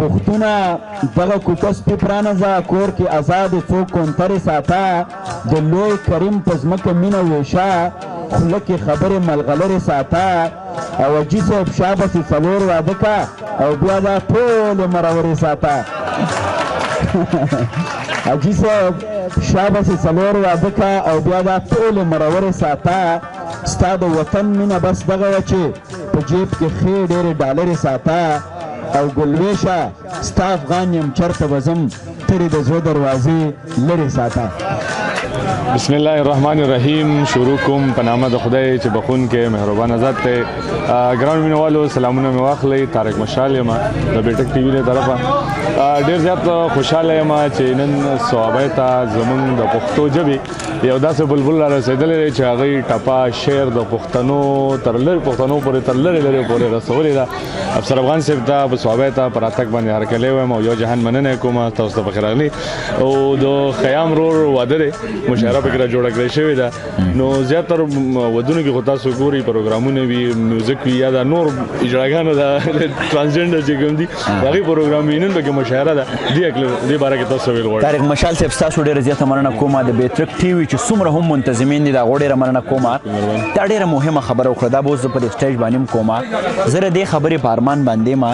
پښتونه دغه کوټه سپي پرانځه، کور کې ازادې څو کونترې ساته، د لوی کریم په ځمکه مینه ویشه، خوله کې خبرې ملغلرې ساته، او حاجي صاحب شابسې څلور واده کا او بیا دا ټولې مرورې ساته. حاجي صاحب شابسې څلور واده کا او بیا دا ټولې مرورې ساته. ستا د وطن مینه بس دغه وه چې په جیب کې ښې ډېرې ډالرې ساته، او ګلویشه ستا افغان یم چرته به ځم، ترې د زړه دروازې لرې ساته. بسم الله الرحمن الرحیم. شروع کوم په نامه د خدای چې بخون کې مهربان ذات دی. ګران مینوالو سلامونه مې واخلئ. طارق مشال یم د بیټک ټي وي له طرفه. ډېر زیات خوشحاله یم چې نن صوابۍ ته زمونږ د پښتو ژبې یو داسې بلبل را رسېدلی دی چې هغوی ټپه شعر د پښتنو تر لرې پښتنو پورې تر لرې لرې پورې رسولې ده. افسر افغان صاحب ته په صوابۍ ته په راتګ باندې هرکلی وایم او یو جهان مننه یې کوم، تاسو ته پخیر راغلي. او د خیام ورور واده دی، مشاعره پکې را جوړه کړې شوې ده. نو زیاتر ودونو کې خو تاسو ګورئ پروګرامونه وي، میوزیک وي، یا دا نور اجراګانو د ترانسجنډر چې کوم دي هغې پروګرام وي. نن پکې مشاعره ده. دې هکله دې باره کې تاسو ویل غواړم. طارق مشال صاحب ستاسو ډېره زیاته مننه کوم. د بیترک ټي وي چې څومره هم منتظمین دي د هغو ډېره مننه کوم. دا ډېره مهمه خبره وکړه، دا به اوس زه په دې سټیج باندې هم کوم. زه د دې خبرې په ارمان باندې ما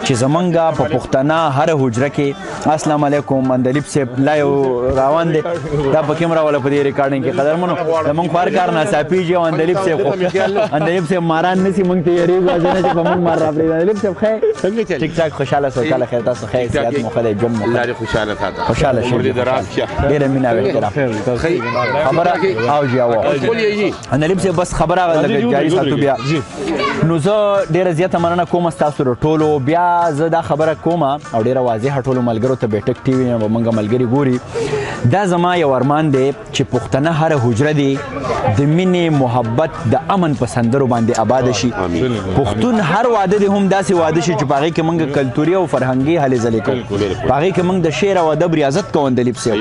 چې زمونږ په پښتنه هره حجره کې السلام علیکم اندلیب صاحب لا یو روان دی، دا پکې هم راوله په دې ریکارډینګ کې. قدرمنو زمونږ خو هر کار ناڅاپېږي او اندلیب صاحب خو اندلیب صاحب ماران نسی، مونږ ته یریږو هسې نه چې په مونږ مار راپرېږدي. اندلیب صاحب ښه ټیک ټاک، خوشحاله سوکاله خیر، تاسو ښه صحت مو ښه دی، ژوند مو ښه الله دې خوشحاله ساته، خوشحاله شئ، عمر دې دراز شه. ډېره مینه او احترام. خبره او جی او اندلیب صاحب بس خبره لږه جاري ساتو بیا. نو زه ډېره زیاته مننه کوم ستاسو له ټولو. بیا زه دا خبره کوم او ډېره واضحه ټولو ملګرو ته، بیټک ټي وي نه به مونږ ملګري ګوري، دا زما یو ارمان دی چې پښتنه هره حجره دی د مینې محبت د امن په سندرو باندې آباد شي. پښتون هر واده دی هم داسې واده شي چې په هغې کې مونږ کلتوري او فرهنګي هلې ځلې کوو، په هغې کې مونږ د شعر او ادب ریاضت کوو. اندلیب صاحب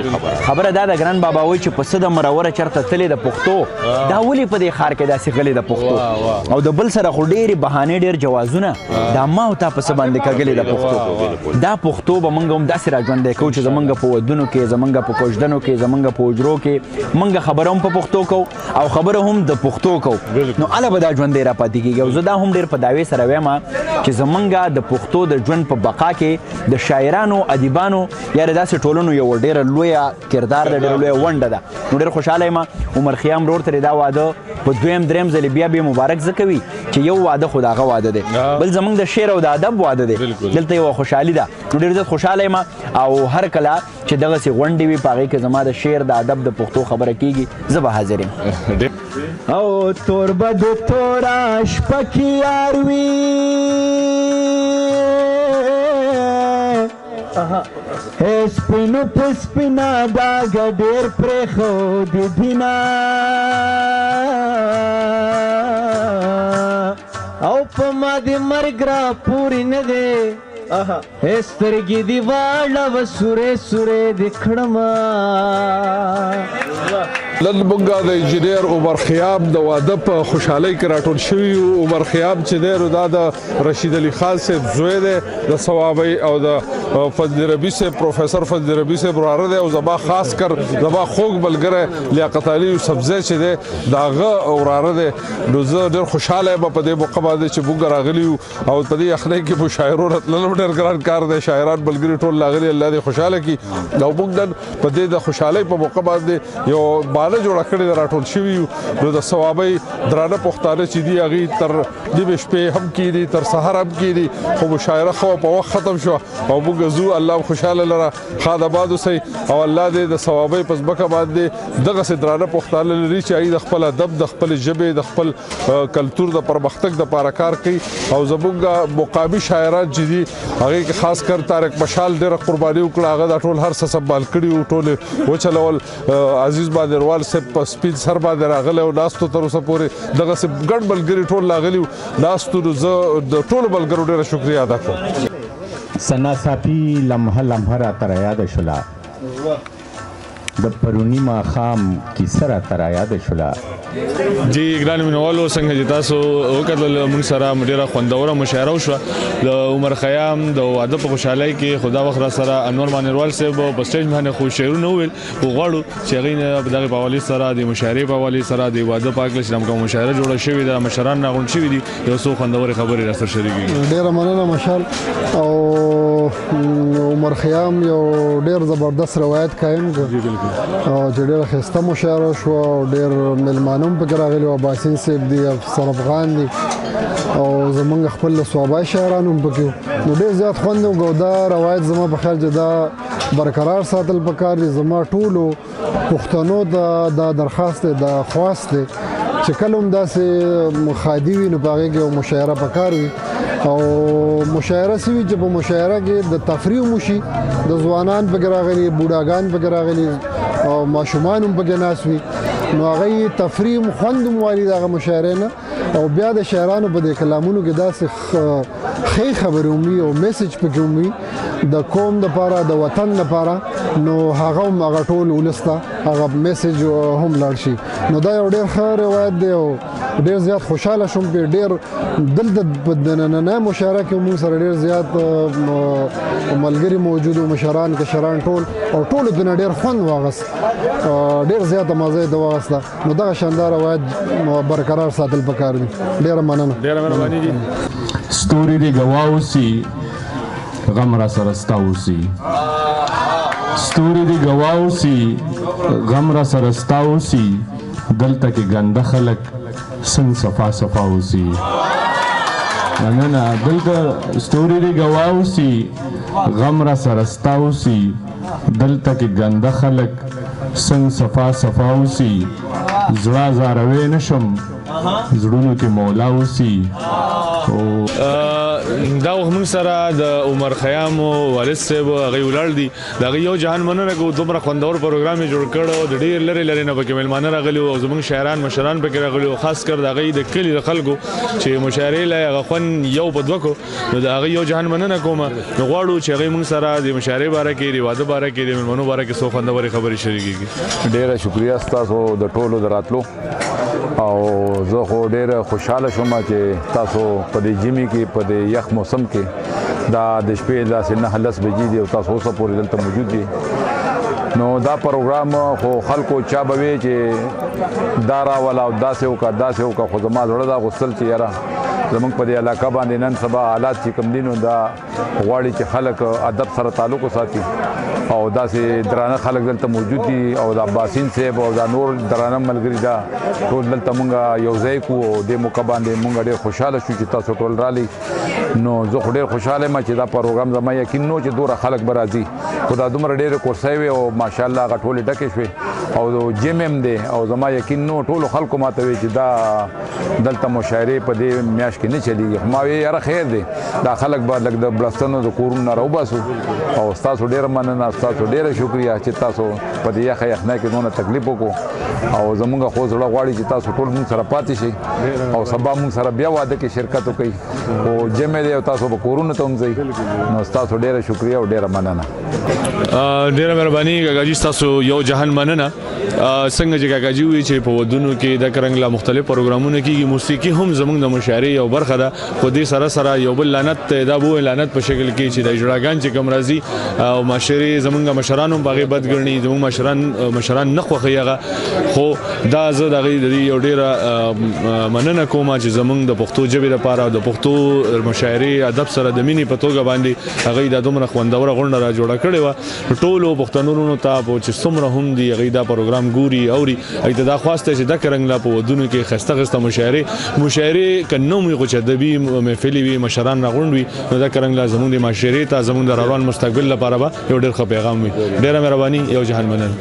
خبره دا ده ګران بابا وایي چې پسه د مروره چرته تللی د پښتو، دا ولې په دې ښار کې داسې غلې د پښتو، او د بل سره خو ډېرې بهانې ډېر جوازونه دا ما او تا په څه باندې کږلې د پښتو. دا پښتو به مونږ هم داسې را ژوندی کوو چې زمونږ په ودونو کې، زمونږ په کوژدنو کې، زمونږ په حجرو کې مونږ خبره هم په پښتو کوو او خبره هم د پښتو کوو، نو هله به دا ژوندی را پاتې کېږي. او زه دا هم ډېر په دعوې سره وایم چې زمونږ د پښتو د ژوند په بقا کې د شاعرانو، ادیبانو یا د داسې ټولنو یو ډېره لویه کردار ده، ډېره لویه ونډه ده. نو ډېر خوشحاله یم عمر خیام ورور ته دا واده په دویم دریم ځلې بیا بیا مبارک ځکه وي چې یو واده خو د هغه واده دی، بل زمونږ د شعر او د ادب واده دی، دلته یوه خوشحالي ده. نو ډېر زیات خوشحاله یم او هر کله چې دغسې غونډې وي په هغې کې زما د شعر د ادب د پښتو خبره کېږي، زه به حاضر یم. او تور به د توره شپه کې یار وي، سپینو په سپینه ډاګه ډېر پرېښودي دینه، او په ما دې مرګ را پورې نه دی، سترګې دې واړوه سورې سورې دې کړمه. نن مونږ د انجینر عمر خیام د واده په خوشحالۍ کې راټول شوي یو. عمر خیام چې دی نو دا د رشید علي خان صاحب زوی دی د صوابۍ او د فضل ربي صاحب پروفیسر فضل ربي صاحب وراره دی، او زما خاص کر زما خوږ ملګری لیاقت علي یوسفزی چې دی د هغه وراره دی. نو زه ډېر خوشحاله یم په دې موقع باندې چې مونږ راغلي یو او په دې یخنۍ کې مشاعرو راتلل هم ډېر ګران کار دی. شاعران ملګري ټول راغلي، الله دې خوشحاله کړي. او مونږ نن په دې د خوشحالۍ په موقع باندې یو باله جوړه کړې ده، راټول شوي یو. نو د صوابۍ درانه پښتانه چې دي هغوی تر نیمې شپې هم کښېني، تر سهار هم کښېني، خو مشاعره ښه وه، په وخت ختم شوه او موږ ځو. الله مو خوشحاله لره، ښاد اباد اوسئ او الله دې د صوابۍ په ځمکه باندې دغسې درانه پښتانه لري چې هغوی د خپل ادب، د خپلې ژبې، د خپل کلتور د پرمختګ دپاره کار کوي. او زموږ مقامي شاعران چې دي هغې کې خاص کر طارق مشال ډېره قرباني وکړه، هغه دا ټول هر څه سنبال کړي وو، ټول یې وچلول. عزیز باندروال صاحب په سپین سر باندې راغلی او ناستو تر اوسه پورې دغسې ګڼ ملګري ټول راغلي وو ناستو. نو زه د ټولو ملګرو ډېره شکریه ادا کوم. سنا صافي لمحه لمحه راته را یاده شوله. د پروني ماښام کیسه راته رایاده شوله. جی ګران مینوالو، څنګه چې تاسو وکتل، موږ سره ډیره خوندوره مشاعره وشوه د عمر خیام د واده په خوشحالۍ کې. خدا وخت را سره انور مانیروال صاحب په سټیج باندې خو شعرونه وویل، خو غواړو چې هغوی نه په دغې په حوالې سره، د مشاعرې په حوالې سره، د واده په هکله چې کومه مشاعره جوړه شوې ده، مشران راغونډ شوي دي، یو څو خوندورې خبرې را سره شریکې کړي. ډېره مننه مشال. او عمر خیام یو ډېر زبردست روایت قایم کړ او چې ډېره ښایسته مشاعره شوه او ډېر مېلمانه هم پکې راغلي وو. اباسین صاحب دي، افسر افغان دي او زمونږ خپل صوابای شاعران هم پکې. نو ډېر زیات خوند وکړ. دا روایت زما په خیال چې دا برقرار ساتل پکار دي. زما ټولو پښتنو ته دا درخواست دی، دا خواست دی چې کله هم داسې ښادي وي نو په هغې کې یو مشاعره پکار وي، او مشاعره څه وي چې په مشاعره کې د تفریح هم وشي، د ځوانان پکې راغلي، بوډاګان پکې راغلي او ماشومان هم پکې ناست وي، نو هغه تفریح هم خوند هم والي د هغه مشاعرې نه. او بیا د شاعرانو په دې کلامونو کې داسې ښې خبرې هم وي او میسج پکې هم وي د قوم دپاره، د وطن دپاره، نو هغه هم هغه ټول ولس ته هغه میسج هم لاړ شي. نو دا یو ډېر ښه روایت دی او ډېر زیات خوشحاله شوم په ډېر دلته په نننۍ مشاعره کې موږ سره ډېر زیات ملګري موجود وو، مشران کشران ټول، او ټولو دنه ډېر خوند واغست، ډېر زیاته مزه یې واغسته. نو دغه شاندار روایت برقرار ساتل پکار دي. ډېره مننه. ډېره مهرباني جی. ستوري دې ګواه اوسي، غم را سره ستا اوسي. ستوري دې ګواه اوسي، غم را سره ستا اوسي. دلته کې ګنده خلک څنګه صفا صفا اوسي. مننه. دلته ستوري دې ګواه اوسي، غم را سره ستا اوسي. دلته کې ګنده خلک څنګه صفا صفا اوسي. زړه ازاروی نه شم، زړونو کې مولا اوسي. دا وخت موږ سره د عمر خیام والد صاحب هغوی ولاړ دي، د هغوی یو جهان مننه کوو. دومره خوندور پروګرام یې جوړ کړ او د ډېر لرې لرې نه پکې مېلمانه راغلي وو او زموږ شاعران مشران پکې راغلي وو، خاص کر د هغوی د کلي د خلکو چې مشاعرې له هغه خوند یو په دوه کو. نو د هغوی یو جهان مننه کوم. نو غواړو چې هغوی موږ سره د مشاعرې باره کې، د واده باره کې، د مېلمنو باره کې څو خوندورې خبرې شریکې کړي. ډېره شکریه ستاسو د ټولو د راتلو، او زه خو ډېر خوشحاله شوم چې تاسو په دې ژمي کې، په دې یخ موسم کې، دا د شپې داسې 9-10 بجې دي او تاسو اوسه پورې دلته موجود دي. نو دا پروګرام خو خلکو چا به وی چې دا راوله او داسې وکړه داسې وکړه، خو زما زړه دا غوښتل چې یاره زمونږ په دې علاقه باندې نن سبا حالات چې کوم دي، نو دا غواړي چې خلک ادب سره تعلق وساتي، او داسې درانه خلک دلته موجود دي، او د عباسین صاحب او دا نور درانه ملګري دا ټول دلته مونږ یو ځای کو. او دې موقع باندې مونږ ډېر خوشحاله شو چې تاسو ټول رالی. نو زه خو ډېر خوشحاله یم چې دا پروګرام زما یقین نو چې دومره خلک به راځي، خو دا دومره ډېرې کرسۍ وې او ماشاءالله هغه ټولې ډکې شوې او جیم هم دی، او زما یقین نو ټولو خلکو ماته وی چې دا دلته مشاعرې په دې میاشت کې نه چلیږي. خو ما وی یاره خیر دی، دا خلک به لږ د بړستنو د کورونو نه راوباسو. او ستاسو ډېره مننه، ستاسو ډېره شکریه چې تاسو په دې یخه یخنۍ کې دونه تکلیف وکړو، او زمونږ خو زړه غواړي چې تاسو ټول مونږ سره پاتې شئ او سبا مونږ سره بیا واده کې شرکت وکړئ. خو جمع دی او تاسو به کورونو ته هم ځئ، نو ستاسو ډېره شکریه او ډېره مننه. ډېره مهرباني کاکا جي، ستاسو یو جهان مننه. څنګه چې کاکا جي وویل چې په ودونو کې د کرنګ لا مختلف پروګرامونه کیږي، موسیقي هم زمونږ د مشاعرې یو برخه ده، خو دې سره سره یو بل لعنت ته دا وویل، لعنت په شکل کې چې د اجراګان چې کوم راځي او معاشرې زمونږ مشران هم په هغې بد ګڼي، زمونږ مشران نه خوښوي هغه. خو دا زه د هغې د دې یو ډېره مننه کوم چې زمونږ د پښتو ژبې لپاره او د پښتو مشاعرې ادب سره د مینې په توګه باندې هغوی دا دومره خوندوره غونډه را جوړه کړې وه. ټولو پښتنو وروڼو ته چې څومره هم دي هغوی دا پروګرام ګوري اوري، هغوی ته دا خواست دی چې دغه رنګ لا په ودونو کې ښایسته ښایسته مشاعرې که نه وي خو چې ادبي محفلې وي، مشران راغونډ وي، نو دغه رنګ لا زمونږ د معاشرې ته، زمونږ د روان مستقبل لپاره به یو ډېر ښه پیغام وي. ډېره مهرباني، یو جهان مننه.